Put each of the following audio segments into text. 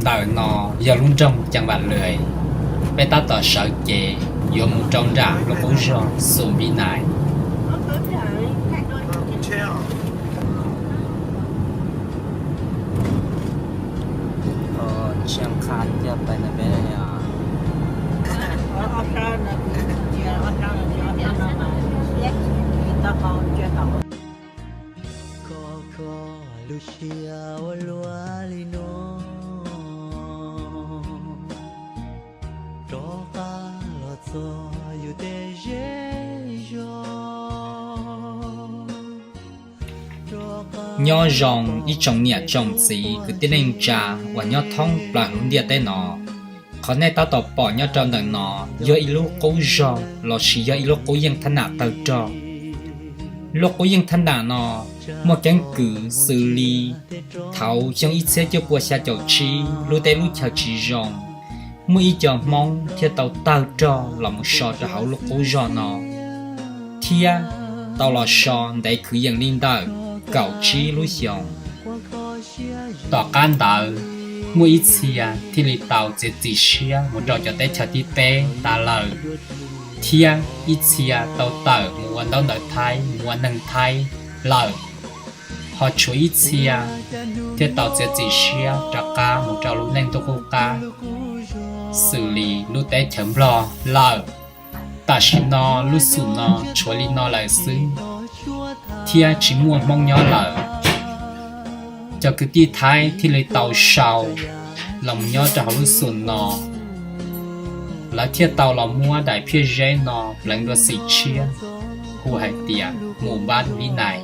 Ntawm no yog lub nroog Cam Vam Lwm, peb tab tom sawv cev yuav mus rau nram lub qub zog Xum Npib Nais. Kho kho lub siab ua luaj li no, rov qab los txog yus tej zej zog. Nyob zoo ib tsoom niam tsoom txiv kwv tij neej tsa uas nyob thoob plaws lub ntiaj teb no. Qhov nej tab tom pom nyob rau ntawm no yog ib lub qub zog lossis yog ib lub qub yeej thab nam tawg rog. Lub qub yeej thab nam no muaj keeb kwm xws li thaum xyoo ib txhiab cuaj pua xya caum tsib lub teb lub chaw tsis zoo, muaj ib co Hmoob thiaj tau tawg rog los mus so rau hauv lub qub zog no, thiab tau los so ntev kwv yees li ntawm kaum tsib lub xyoos. Tom qab ntawd, muaj ib txhia thiaj li tau txiav txim siab mus rau cov teb chaws thib peb tas lawm, thiab ib txhia tau tawm mus ua ntaub ntawv Thaib, mus ua neeg Thaib lawm, ho tshuav ib txhia thiaj tau txiav txim siab rov qab mus rau lub neej ntuj qub qab xws li lub teb chaws Nplog lawm. Tam sim no lub xum no tshuav li no lawm xwb, thiab tsis muaj Hmoob nyob lawm. Cov kwv tij Thaib thiaj li tau sau los mus nyob rau hauv lub xum no. Lawv thiaj tau los muab daim phiaj zeb no pleev dua xim tshiab hu hais tias Mus Npab Vib Nais,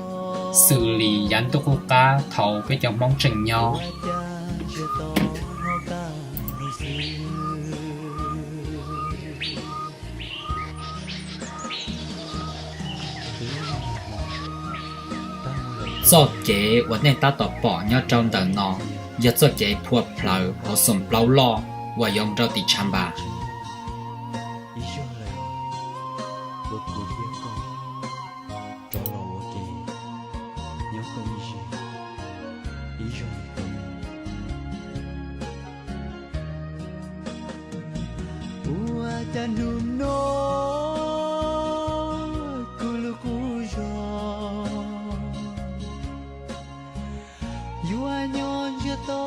xws li yav ntuj qub qab thaum peb cov Hmoob tseem nyob. Txoj kev uas nej tab tom pom nyob rau ntawm no yog txoj kev phua plawv hauv Xoom Plaub Loj uas yuav mus rau tim Tshav Npas. Ua cas hnub no kuv lub qub zog yuav nyob ntsiag to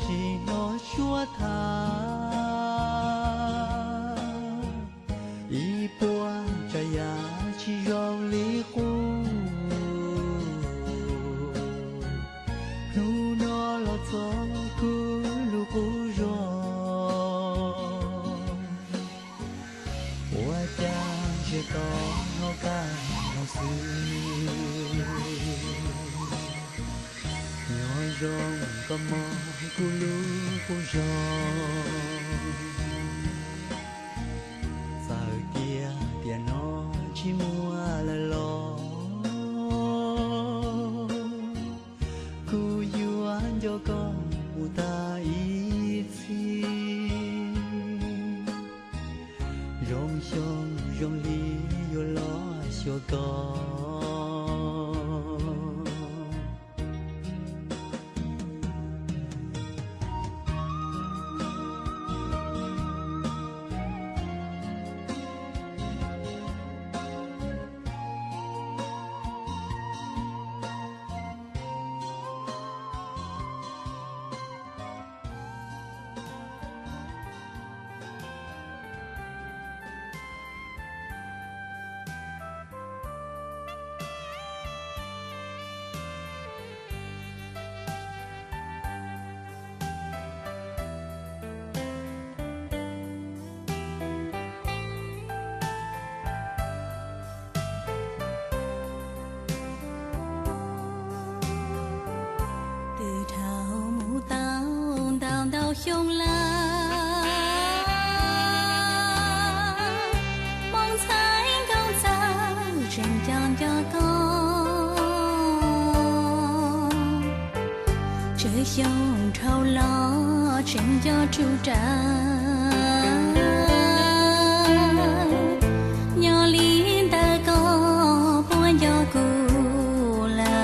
tsis hnov suab tham, ib puas tsav yam tsis zoo li qub. Hnub no los txog kuv lub qub zog, ua cas ntsiag to hnov kaj no xwb. Nyob zoo koj mog kuv lub qub zog, txawm tias tiam no tsis muaj lawm los kuv yuav nco koj mus tag ib txhis. Zoo xyoo zoo hli yuav los xyuas koj. Twb dhau mus tau ntau ntau xyoo lawm, Hmoob ntxhais nkauj ntxawm tseem nco nco koj. Tsawg xyoo dhau los tseem nco tsuj raws, nyob li ntawm koj puas nco kuv lawm.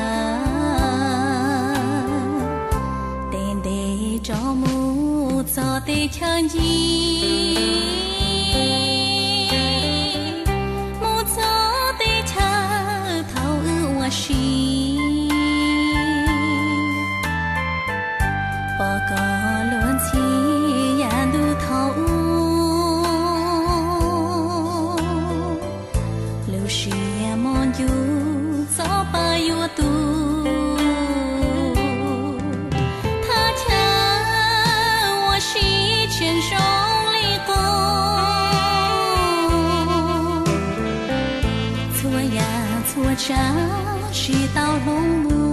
Tes ntev rov mus chaw ncig mus txog teb chaws thaum wb ua si. Pom koj luag ntxhi yav ntuj thaum ub, lub siab mos ncuj txoj pa yuav tu. Thaj chaw ua si tseem zoo li qub, txhua yam txhua tsav tsis tau hloov mus.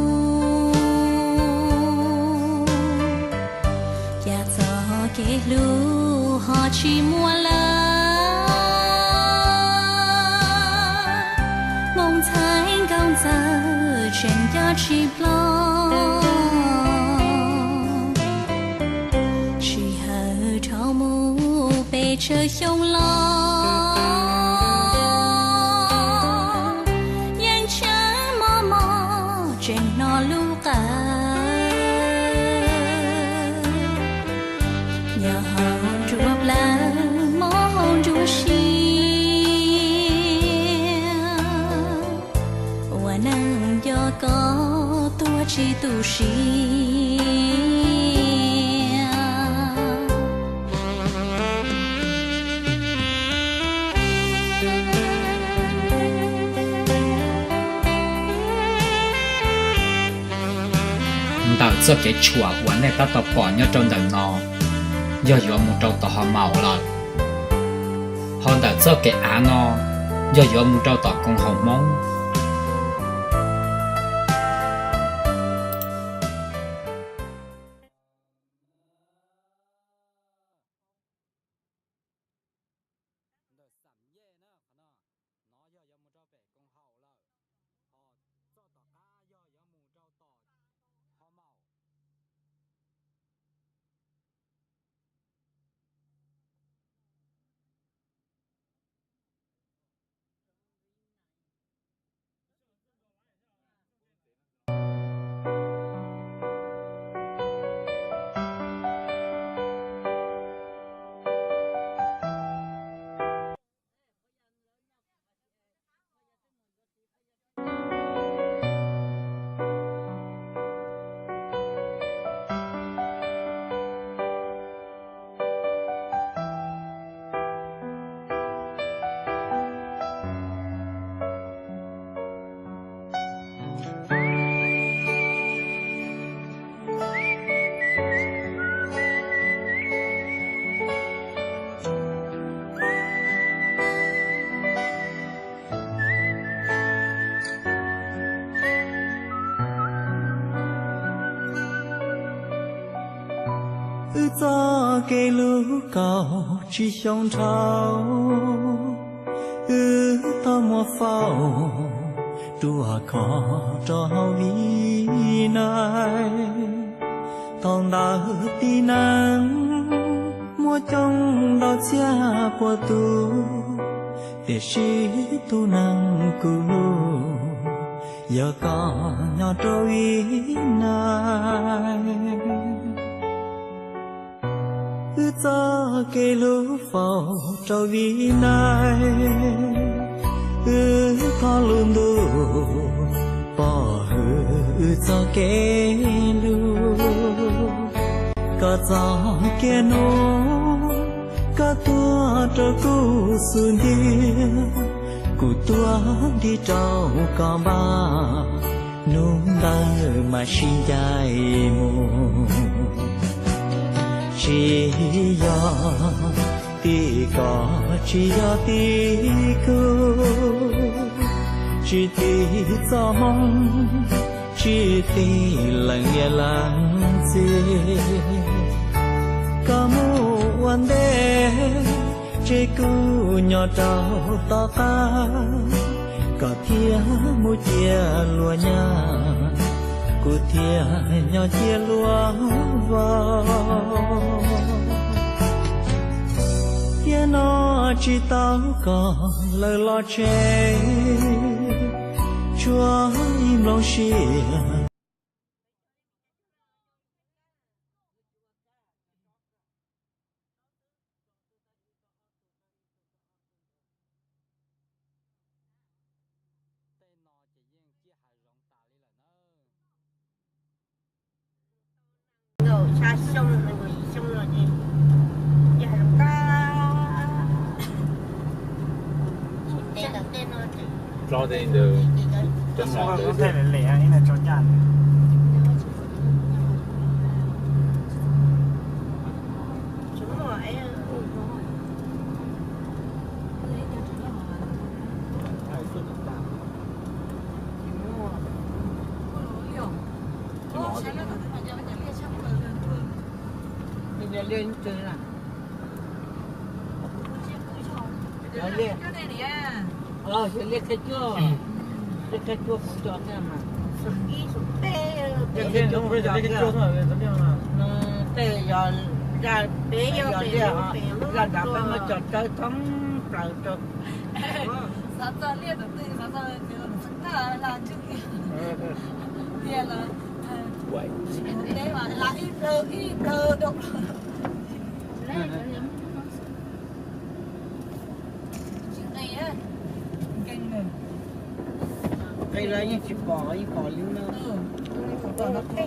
Cas txoj kev hlub ho tsis muaj lawm, moo ntxhais nkauj ntxawm tseem nco tsis ploj. Sij hawm dhau mus pes tsawg xyoo los, yeej tseem mos mos tseem hnov lub qab nyob hauv nruab plawv mob hauv nruab siab. Ua neej nco koj tuag tsis tu siab. Ntawm txoj kev tshuam uas nej tab tom pom nyob rau ntawm no, yog yuav mus rau tom Hos Maus lawm. Ho ntawm txoj kev av no, yog yuav mus rau tom koom haum Hmoob. Wb txoj kev hlub kaum tsib xyoo dhau, wb tau muab faus ruaj khov rau hauv vib nais. Thaum ntawd tib neeg muaj coob ntau txhiab puas tus, tiam sis tus neeg kuv hlub yog koj nyob rau vib nais. Wb txoj kev hlub faus rau vib nais, wb thov lub ntuj pov hwm wb txoj kev hlub. Koj txoj kev hlub, koj tuag rau kuv xub ntiag, kuv tuag nti rau koj npaj, hnub ntawd mam sib ncaim mus. Tsis yog tim koj, tsis yog tim kuv, tsis tim txoj hmoo, tsis tim leej niam leej txiv. Koj mus ua ntej, tseg kuv nyob rau tom qab, koj thiaj mus ciaj luag nyab, kuv thiaj nyob ciaj luag vauv. Tiam no tsis tau koj lawm los tseg, tshuav ib nplooj sia. Ntawd, cov mlom ntawd thiab. Liaj, liaj qhia cuaj, liaj qhia cuaj kuv cov thiab mas. Tej yog, yog liaj, zaj nrad peb muab cog tsawb thoob plaws rau.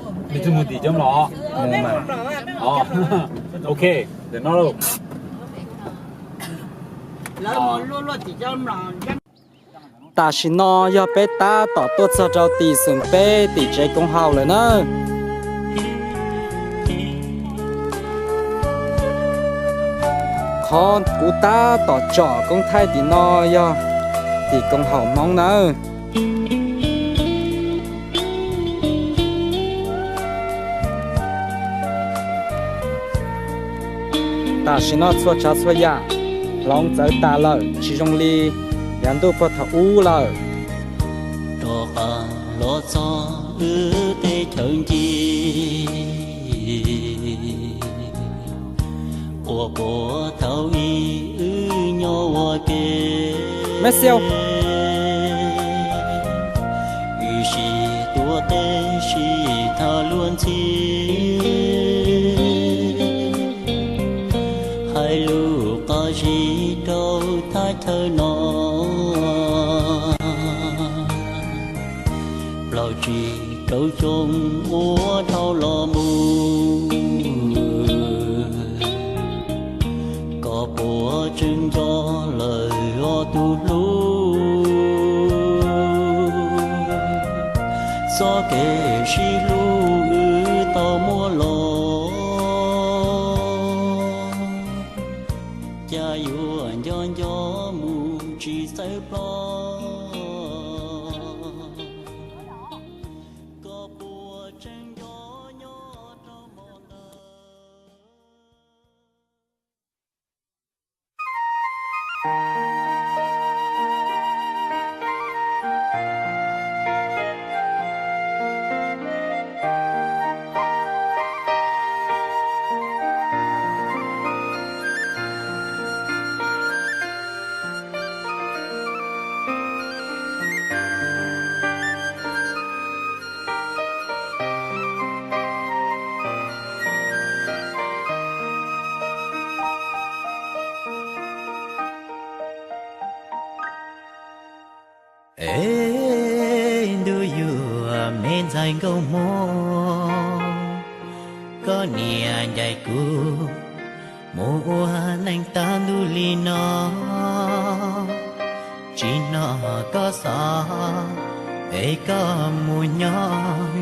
Nws twb mus tim cov mlom, mus mas. Ok, ntawm no lauj. Tam sim no yog peb tab tom tuaj txog rau tim xeem peb tim tsev koom haum lawm na. Qhov kuv tab tom tsom koob thaij tim no yog tim koom haum Hmoob nawb. Tam sim no txhua tsav txhua yam hloov txawv tas lawm, tsis zoo li yav ntuj puag thaum ub lawm. Rov qab los txog wb teb chaws ncig, ua puas thaum ub wb nyob ua ke. Wb sib tuav teb sib tham luag ntxhi, hais lus qab zib rau thaj chaw no. Plaub tsib rau xyoo uas dhau los mus, koj puas tseem nco lawm ob tug hlub? Txoj kev sib hlub wb tau muaj los, cas yuav nco nco mus tsis txawj ploj. Koj puas tseem nco nyob rau hmo ntawd? Es ntuj yuav me ntxhais nkauj Hmoob, koj niam ncaim kuv mus ua neej tag ntuj li no, tsis hnov koj xov es koj mus nyob